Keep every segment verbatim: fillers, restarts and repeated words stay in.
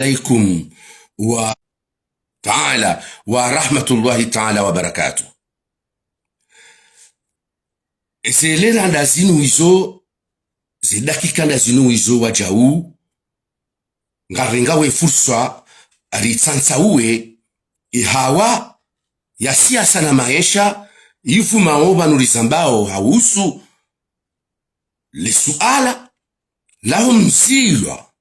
عليكم و تعالى ورحمة الله تعالى وبركاته. Eze lera nda zinu izo, ze dakika nda zinu izo wadjau, ngarengao ye fursa ritsantsauwe ye hawa ya siasa na maesha, yifumao pvanu rizambao hausu le suala laho mzilwa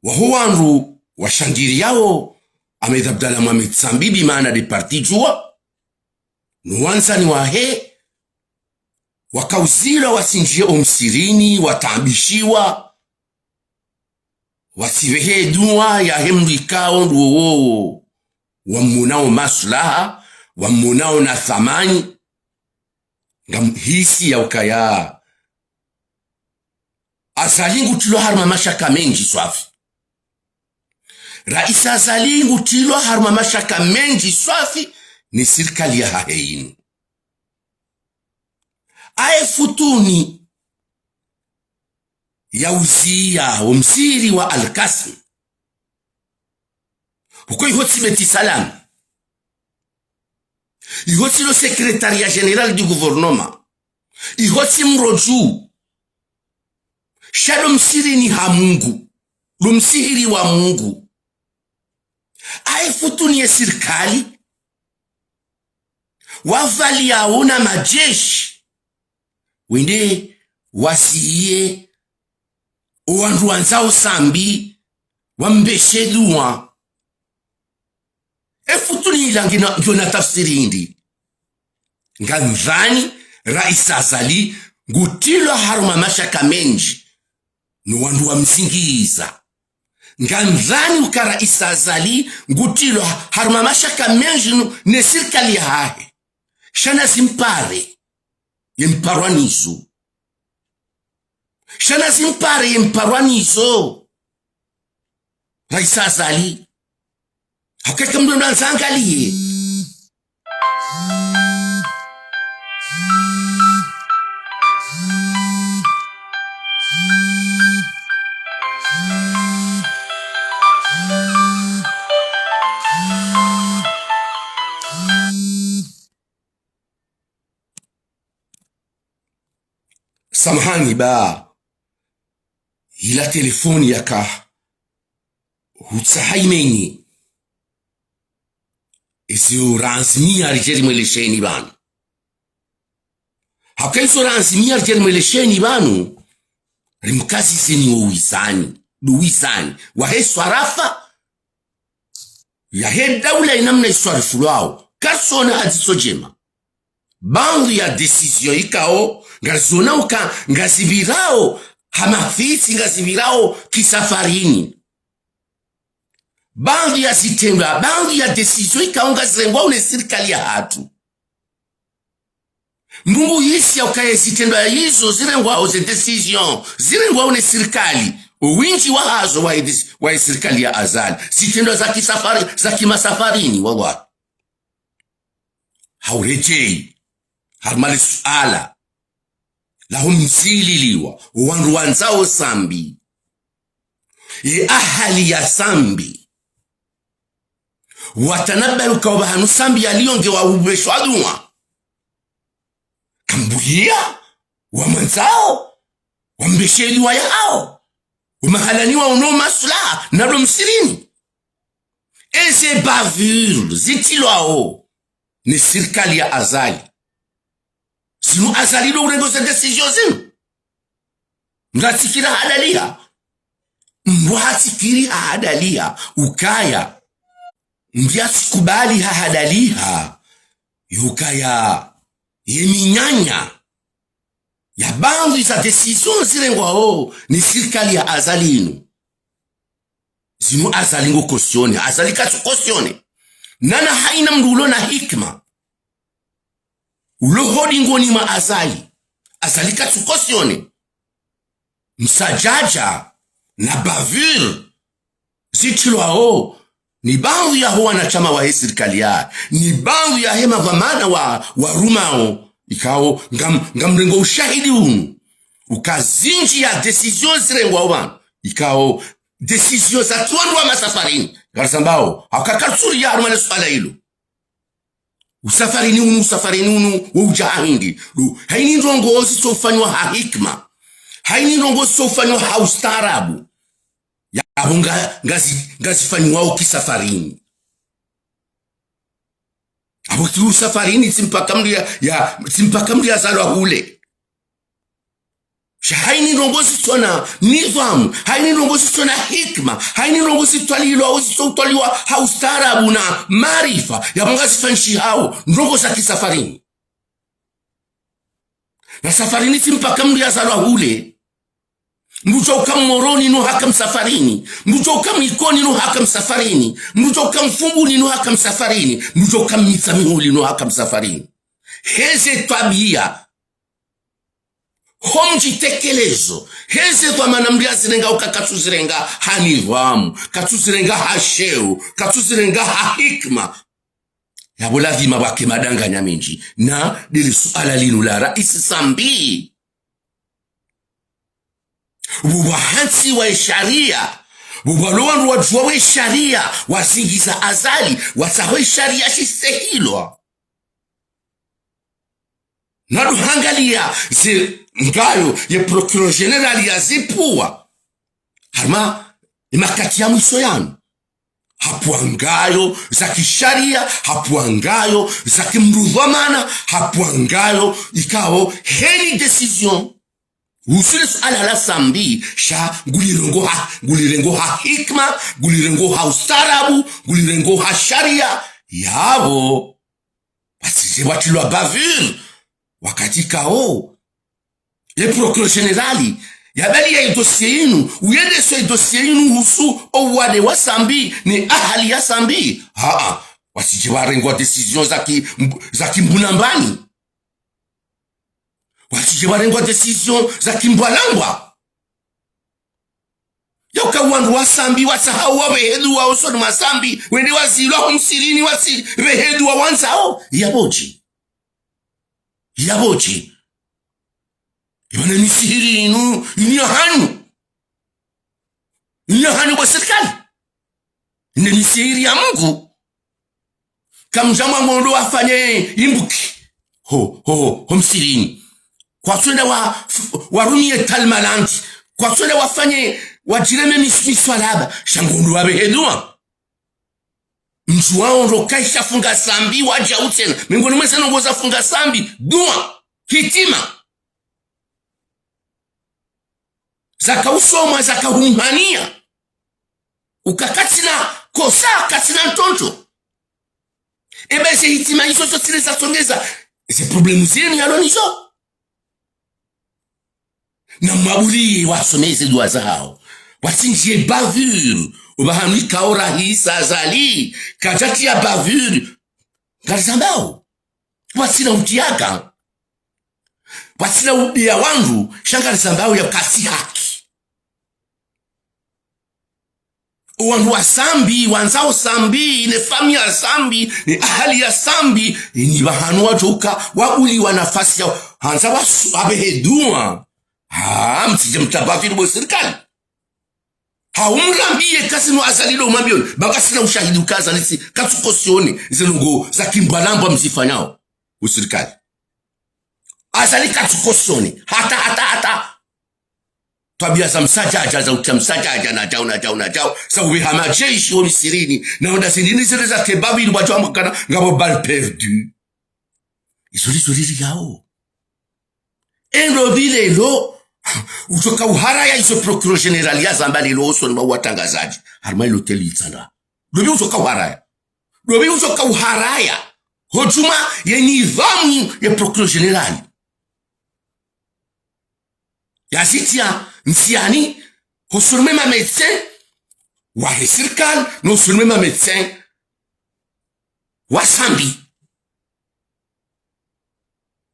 waho wandru washangiriyao Ahmed Abdallah Mohamed Sambi, bi maana nde parti Juwa, no wandzani wahe, wakauzilwa wasinjiye omsirini, wataabishiwa, wasipvehe dua yahe mdru ikao ndo wowo wamwonao maslaha, wamwonao na thamani. Ngamhisi ya ukaya Azali ngutrilwa harumwa mashaka mendji swafi. Raisi Azali ngutrilwa harumwa mashaka mendji swafi ne sirikali yahahe inu. Aye futuni ya uziya wo msihiri wa Al-Kassim. Uko iho tsi Beit Salam. Iho tsi lo secrétariat général du gouvernement. Iho tsi mrodju. Sha ndo msihirini ha Mungu. Ndo msihiri wa Mungu. Aye futuni ye sirikali wapvaliyao na majeshi wende waziye owandru wandzao Sambi, wambeshe dua. Efutuni ila ngina, ngiyo na tafsiri hindri? Ngamdhani Raisi Azali ngutrilwa harumwa mashaka mendji no wandru wamzingiza. Ngamdhani uka Raisi Azali ngutrilwa harumwa mashaka mendji no, ne sirikali yahahe. Sha nazimpare ye mparwa nizo. Sha nazimpare ye mparwa nizo. Raisi Azali. Hakeka mdru ndo andzangaliye. Samahani ba, ila telefoni yaka hutsaha imenye. Ezi uranzimiya ridjeri mwelesheni pvanu. Haka izo ranzimiya ridjeri mwelesheni pvanu, rimkaziseni wo wizani, ndo wizani wahe swarafa yahe daula inamna iswarifulwao. Karisona ha dziso djema baadhwi ya décision ikao ngarizona uka ngazipvirao ha mafitsi, ngazipvirao kisafarini. Baadhwi ya zitrendwa, baadhwi ya décision ikao ngazirengwao ne sirikali yahatru. Mndru nguhisi ya ukaya zitrendwa izo zirengwao, ze décision zirengwao ne sirikali, owindji wahazo wa ye, wa ye sirikali ya Azali, zitrendwa za kisafari, za kimasafarini, wallahi. Hauredjeyi harumwa le suala laho mzililiwa owandru wandzao Sambi. Ye ahali ya Sambi watanabahi uka opvahanu Sambi yaliyo nge wa upveshwa dua. Kambuliya wamwandzao wambeshe dua yahao. Omahalani waono maslaha na ndo msihirini. Eze bavure zitrilwao ne sirikali ya Azali. Zinu Azali ndo urengo ze décision zinu. Mndru hatsikiri hahadaliha. Mndru hatsikiri hahadaliha. Ukaya. Mndru hatsikubali hahadaliha. Ukaya. Ye minyanya ya baadhwi za décision zirengwao ne sirikali ya Azali inu. Zinu Azali ngu cautionné, Azali katsu cautionné. Nana haina mndru ulo na hikima ulo ho dingoni mwa Azali, Azali katsu cautionné msadjadja na bavure zitrilwao ni baadhwi yaho wanashama wahe sirikali ya, ni baadhwi yahe madhwamana wa, warumao, ikao ngam, ngamrengo ushahidi unu uka zindji ya décision zirengwao pvanu, ikao décision za trwandrwa masafarini. Ngarizambao, hauka karitsuriya harumwa le suala ilo. Usafarini unu, usafarini unu, wo uja ha hindri. Ndo, haini ndrongoo zitsofanyiwa ha hikima. Haini ndrongoo zitsofanyiwa ha ustaarabu. Yapvo nga, ngazi, ngazifanyiwao kisafarini. Apvo tsi usafarini, tsi mpaka mndru ya, ya, tsi mpaka mndru yazalwa hule. Sha haini ndrongoo zitsona nidhwamu, haini ndrongoo zitsona hikima, haini ndrongoo zitwalilwa, au zitsoutwaliwa ha ustaarabu na maarifa, yapvo ngazifanyishihao ndrongoo za kisafarini. Na safarini tsi mpaka mndru yazalwa hule. Mndru udjo uka Mmoroni no haka msafarini. Mndru udjo uka Mwikoni no haka msafarini. Mndru udjo uka Mfumbuni no haka msafarini. Mndru udjo uka Mitsamihuli no haka msafarini. Heze twabiya. Ho mdjitekelezo. Heze dhwamana mndru yazirenga uka katsuzirenga ha nidhwamu. Katsuzirenga ha sheo. Katsuzirenga ha hikima. Yapvo lazima pvwake madanganya mendji. Na ndele suala linu la raisi Sambi. Pvo pvwa hantsi wa ishariya, pvo pvwalo wandru wadjuwa we shariya, wasingiza Azali, watsaho ishariya shistehilwa. Nadu hangaliya ze ngayo ye procureur général yazipvuwa. Harumwa, ye makati ya mwiso yanu. Hapvuwa ngayo za kishariya, hapvuwa ngayo za kimndru dhwamana, hapvuwa ngayo ikao heni décision. Uhusu le suala la Sambi, sha ngulirengo ha, ngulirengo ha hikima, ngulirengo ha ustaarabu, ngulirengo ha shariya, yapvo. Pvatsidje pvatrilwa bavure, wakati kao. Ye procureur général, yabaliya ye dossier inu, uyendeso ye dossier inu uhusu owade wa Sambi, ne ahali ya Sambi. Haa, pvatsidje pvarengwa décision za ki, za kimbunambani. Pvatsidje pvarengwa décision za kimbwalambwa. Yauka wandru wa Sambi, watsahao wapvehe duwa osoni mwa Sambi, wende wazilwa ho msirini watsipvehe duwa wandzao. Yapvodje? Yapvodje? Ipvana misihiri inu, inu ya hanyu. Inu ya hanyu bo sirikali. Inu misihiri ya Mungu. Kamdja mwa ngondo wafanye imbuki. Ho, ho, ho, ho msirini. Kwatswenda wa, warumiye talimalanti. Kwatswenda wafanye, wadjireme mis-, miswalaba. Sha ngondo wapvehe duwa. Mdjuwao ndo kaisha funga Sambi wadja utsena. Mengoni mweze ndrongoo za funga Sambi. Duwa. Hitima. Zaka usomwa, zaka humhaniya. Uka katsina kosa, katsina ntrondro. Ebe ze hitima izo zo tsile zatsongeza ze problemu zinu yalo nizo. Na mwabuliye wasome ze duwa zahao. Watsindjiye bavure. Opvahanu ikao rahisi Azali. Kadjatriya bavure. Ngarizambao. Pvatsina utriya ka. Pvatsina ubeya wandru, sha ngarizambao yauka tsi haki. Owandru wa Sambi, wandzao Sambi, ne famiyi ya Sambi, ne ahali ya Sambi, ni pvahanu wadjoka, wabuliwa nafasi ya, handza wasu-, wapvehe duwa. Ha, mtsidje mtrabavure bo sirikali. Haumrambiye kasinu Azali ndo umwambiyoni. Ba ngasina ushahidi uka Azali tsi, katsu cautionner ze ndrongoo za kimbwalambwa mzifanyao. Usirikali. Azali katsu cautionner. Hata, hata, hata. Twabiya za msadjadja, za utriya msadjadja, na djau, na djau, na djau. Za upveha madjeshi wo misirini. Na wenda zindrini zile za kebabili wadjo wamba kana ngapvo balle perdue. Izo lizo lili yao. Endo pvi leo, udjoka uharaya izo procureur général yazamba leo osoni mwa watrangazadji. Harumwa ilo teli itsanda. Ndo pvi udjoka uharaya. Ndo pvi udjoka uharaya. Hodjuma ye nidhwamu ye procureur général. Yazitriya ndziani, hosoni mwe ma médecin, wahe sirikali, no hosoni mwe ma médecin, wa Sambi.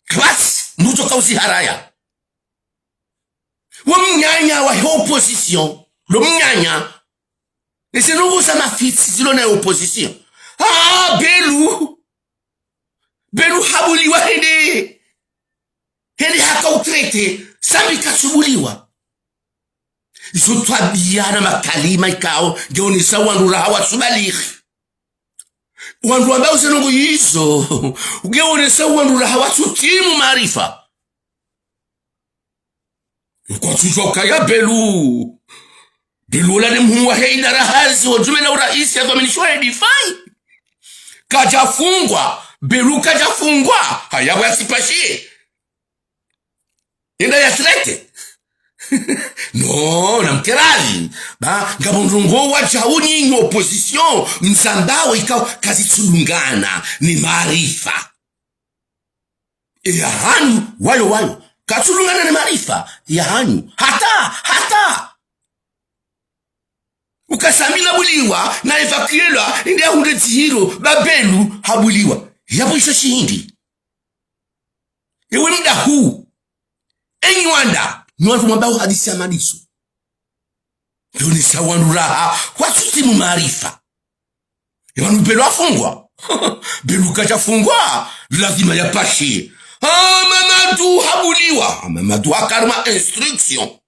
Kapvatsi, mndru udjoka uziharaya. Wo mnyanya wahe opposition, lo mnyanya. Eze ndrongoo za mafitsi zilo na opposition. Ah, Belu. Belu habuliwa hende. Hende haka utraité. Sambi katsubuliwa. Izo twabiya na makalima ikao ngeonesa wandru raha watsubalighi. Wandru wambao ze ndrongoo izo, ngeonesa wandru raha watsutimu maarifa. Kwatsudjuwa ukaya Belou, Belou ola ne mhuu wahe idara hazi, wo djumbe la uraisi yadhwaminishwa he DFI. Kadjafungwa, Belou kadjafungwa, haya pvo yatsipashiye. Yende yatraité. Non, namkeravi. Ba, ngapvo ndrongoo wadjau nyinyi opposition, mzambao ikao kazitsudungana ne maarifa. Eya hanyu, wayo, wayo. Katsudungana ne maarifa, eya hanyu. Hata, hata. Uka Sambi nabuliwa, na évacuer-wa, ende yahundre dzihiro, ba Belou habuliwa. Yapvo isho shihindri. Ewe mdahuu. Enyi wandru, nyi wandru mwambao hadisi ya madiso. Ngeonesa wandru raha, watsutimu maarifa. Ewanu Belou hafungwa. Belou kadjafungwa, lazima yapashiye. Ah, Mamadou habuliwa. Ah, Mamadou hakaruma instruction.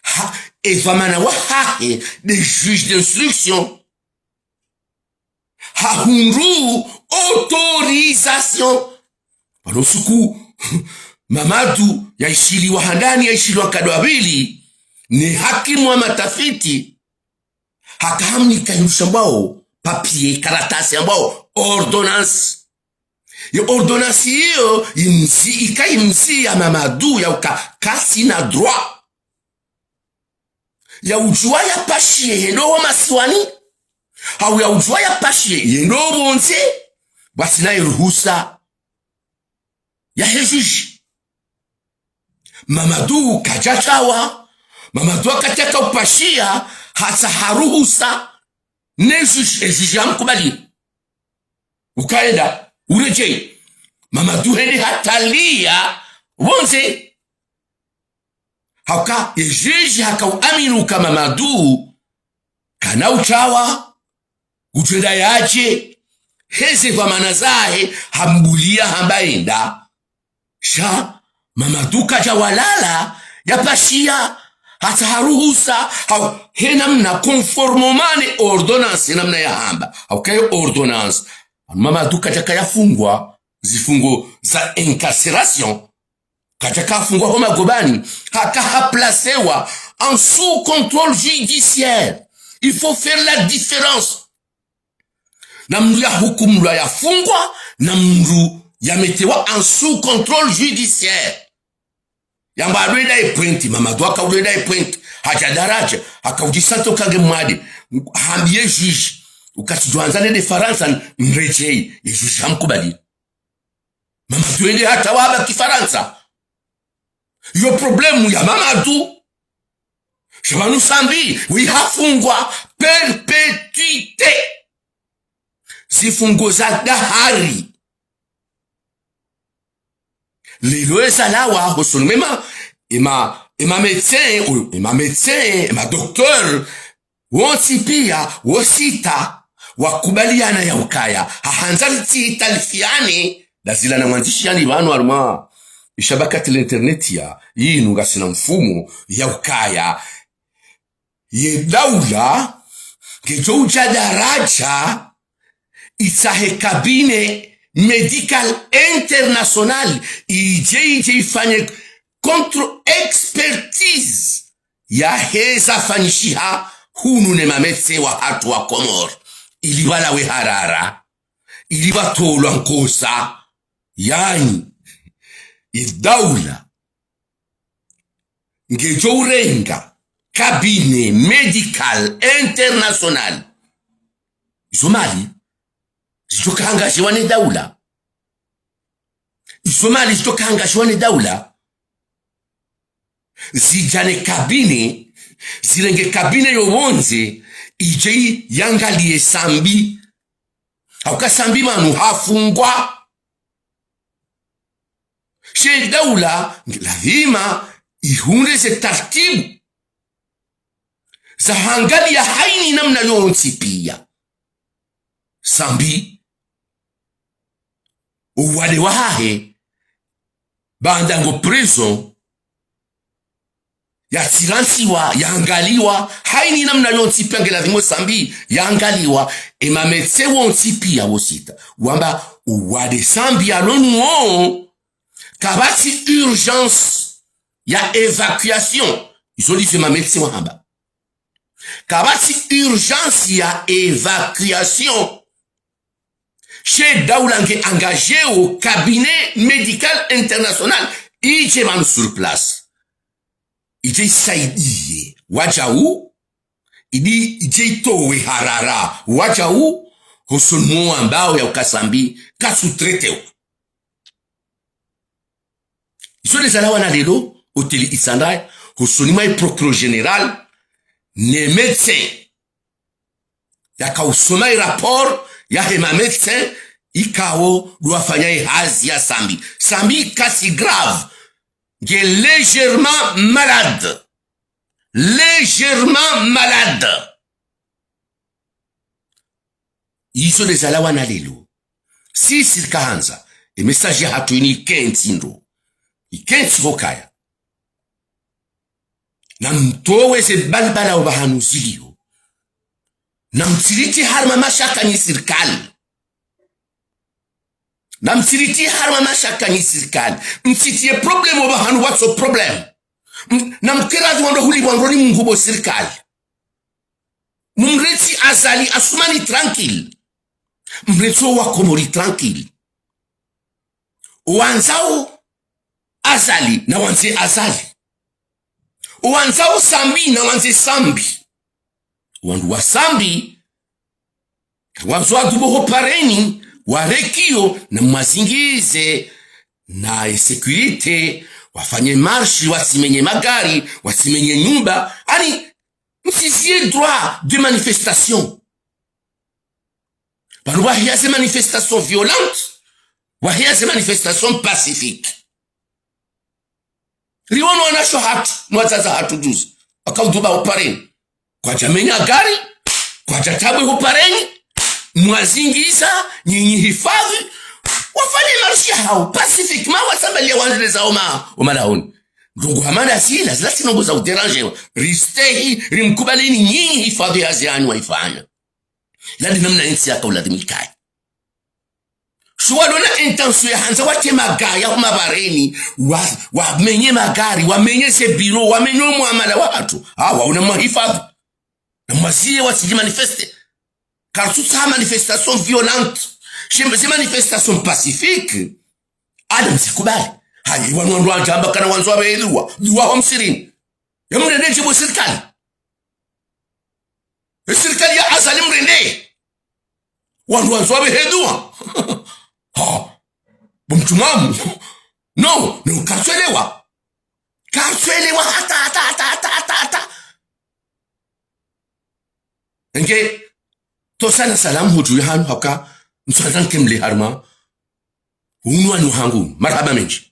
Ha, edhwamana wahahe nde juge d'instruction. Hahundru autorisation. Pvanu suku, Mamadou yaishiliwa handani, yaishiliwa nkado ya pvili, ne hakimu wa matafiti, haka hamnika hindru shambwao, papier, karatasi yambwao, ordonnance. Ye ordonnance iyo, imzi-, ika imziya Mamadou ya uka kasina droit ya udjuwa yapashiye yende ho masiwani, hau ya udjuwa yapashiye yende ho pvondze, pvwatsina ye ruhusa yahe juge. Mamadou kadjatsaha, Mamadou wakati yaka upashiya, hatsaha ruhusa, ne juge, e juge hamkubali. Uka enda, uredjeyi. Mamadou hende hataliya pvondze. Hauka, e juge haka uamini uka Mamadou kana utsaha, ngudjo enda yadje, heze dhwamana zahe, hambuliya hamba enda. Sha, Mamadou kadja walala, yapashiya, hatsaha ruhusa, hau, he namna conformément ne ordonnance, he namna yahamba. Hauka ye ordonnance. Mamadou kadjaka yafungwa, zifungo za incarcération. Kadjaka hafungwa ho magobani, haka haplacewa en sous contrôle judiciaire. Il faut faire la différence. Na mndru yahukumulwa yafungwa, na mndru yametewa en sous contrôle judiciaire. Yamba ndo enda ye pointi, Mamadou haka ndo enda ye pointi. Hadja daradja, haka udjisanti uka nge mwade. Hambiye juge, uka tsidjwandza nende Farantsa, nredjeyi, ye juge hamkubali. Mamadou hende hatsaha wabaki Farantsa. Yo problème ya Mamadou. Sha pvanu Sambi, wi hafungwa perpétuité. Zifungo za dahari. Lelo eza lawa, hosoni mwa ema, ema, ema médecin, o, ema médecin, ema docteur, wontsi piya, wo sita, wakubaliana ya ukaya. Hahandza litsi italifiane, ndazila na mwandzishi yani pvanu harumwa ishabakati la internet ya, yinu ngasina mfumo, ya ukaya. Ye daula, ngedjo udja daradja, itsahe cabinet médical international, idje, idje ifanye contre-expertise yaheza fanyishiha hunu ne mametse wahatru wa Komori, ili walawe harara, ili watolwa nkosa, yani, ye daula, ngedjo urenga cabinet médical international. Izo mali zidjo ka engagéwa ne daula. Izo mali zidjo ka engagéwa ne daula. Zidja ne cabinet, zirenge cabinet yo pvondze, idje yangaliye Sambi. Hauka Sambi pvanu hafungwa. She daula, lazima ihundre ze taratibu za hangaliya hayina namna yontsi piya. Sambi, uwade wahahe, baanda ngo prison, Yatsirantsiwa, yaangaliwa, haina namna yontsi pia nge ladhimu Sambi yaangaliwa. Ema médecin wontsi pia wo sita wamba uwade Sambi yalo nuwo, kapvatsi urgence ya évacuation. Izo ndizo ema médecin wahamba. Kapvatsi urgence ya évacuation. She daula nge engagé o cabinet médical international idje pvanu sur place, idje isaidiye wadjau, idi idje itowe harara wadjau, hosoni mwa wo wambao ya uka Sambi kasu traité wa. Izo ndeza lawana lelo hoteli Isandai, hosoni mwa ye procureur général ne médecin yaka usoma ye rapport yahe ma médecin ikao ndo wafanya ye hazi ya Sambi. Sambi kasi grave, nge légèrement malade. Légèrement malade. Izo ndeza lawana lelo. Si sirika handza e message yahatru ini ikentsi ndo, ikentsi hokaya, namtowe ze balbala opvahanu zilio. Namtsiritie harumwa mashaka nyi sirikali. Namtsiritie harumwa mashaka nyi sirikali. Mtsitiye problème opvahanu pvatso problème. M-, namkeradhi wandru hulipvwa ndroni Mungu bo sirikali. Mumretsi Azali Assoumani tranquille. Mretsi wo Wakomori tranquille. Owandzao Azali nawandze Azali. Owandzao Sambi nawandze Sambi. Wandru wa Sambi wandzo wadubo ho pareni, warekiyo, namwazingize na sécurité, wafanye marche, watsimenye magari, watsimenye nyumba. Ani, msiziye droit de manifestation. Pvanu wahiya ze manifestation violente, wahiya ze manifestation pacifique. Riwono wanasho hatru, no wadzadze hatru juzi, waka uduba ho pareni. Kwadjamenya gari, kwadjatabwe ho pareni, mwazingiza, nyinyi hifadhi, wafanye marche yahawo pacifiquement, wasambaliya wandreza oma, oma laoni. Ndrongo hama nda zila, zila tsi ndrongo za udéranger. Ristehi, rimkubalini nyinyi hifadhi hazi yanyu waifanya. Ila nde namna yentsi yaka uladhimu ikaye. Sha walona intention ya handza wate magaya ho mabareni, wa, wamenye magari, wamenye ze bureau, wamenye muamala wahatru. Ha, waona mwahifadhi. Namwaziye watsidji manifester. Karitsutsaha manifestation violente. She, she manifestation pacifique, ada msikubali. Hayi, wanu wandru wadjamba kana wandzo wapve dua. Dua ho msirini. Ya mrende dje bo sirikali. E sirikali ya Azali mrende. Wandru wandzo wapve dua. Ha. Bo mtru mwamu. No, no, karitswelewa. Karitswelewa hata, hata, hata. Enge, tosa na salamu hodju yahanu haka, ntswandza nkemle harumwa unu wanu hangu, marahaba mendji.